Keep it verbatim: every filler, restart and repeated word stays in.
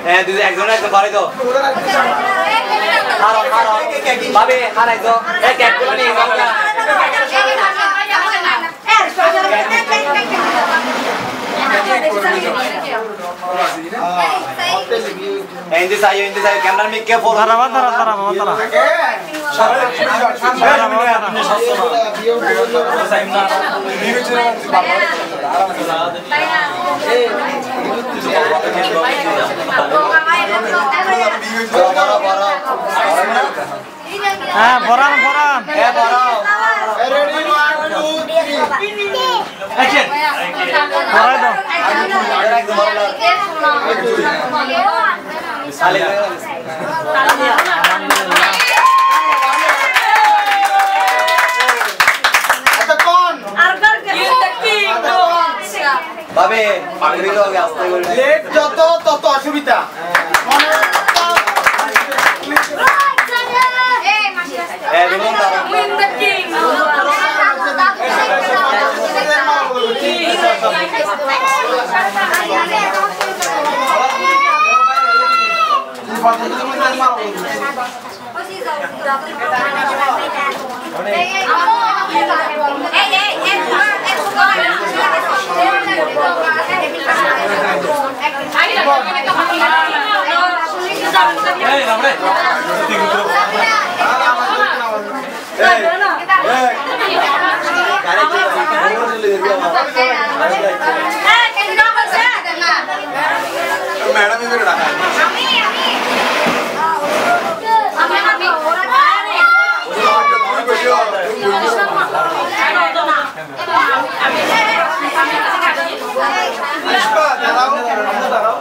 হ্যাঁ, দুই একজন একজন বাড়াই দাও। হারো, হারো। ভাবি, হারাই দাও। এই কেকগুলো নিয়ে যাও না। Hindi sa'yo, hindi sa'yo. Camera mic ke full. Tara ba, tara, tara ba, tara. Tara ba, tara. হ্যাঁ, ফরহান, ফরহান। হ্যাঁ, Farhan. Ready, one, two, three. Action. Farhan দাও। এতক্ষণ। ভাবে, পাগড়ি তো আগে আসতে বলবে। Late যত, তত অসুবিধা। মনে রাখতাম। এ, রুমন দাঁড়াও। Madam, এবারে ডাকা। পুষ্পা, দাঁড়াও, দাঁড়াও।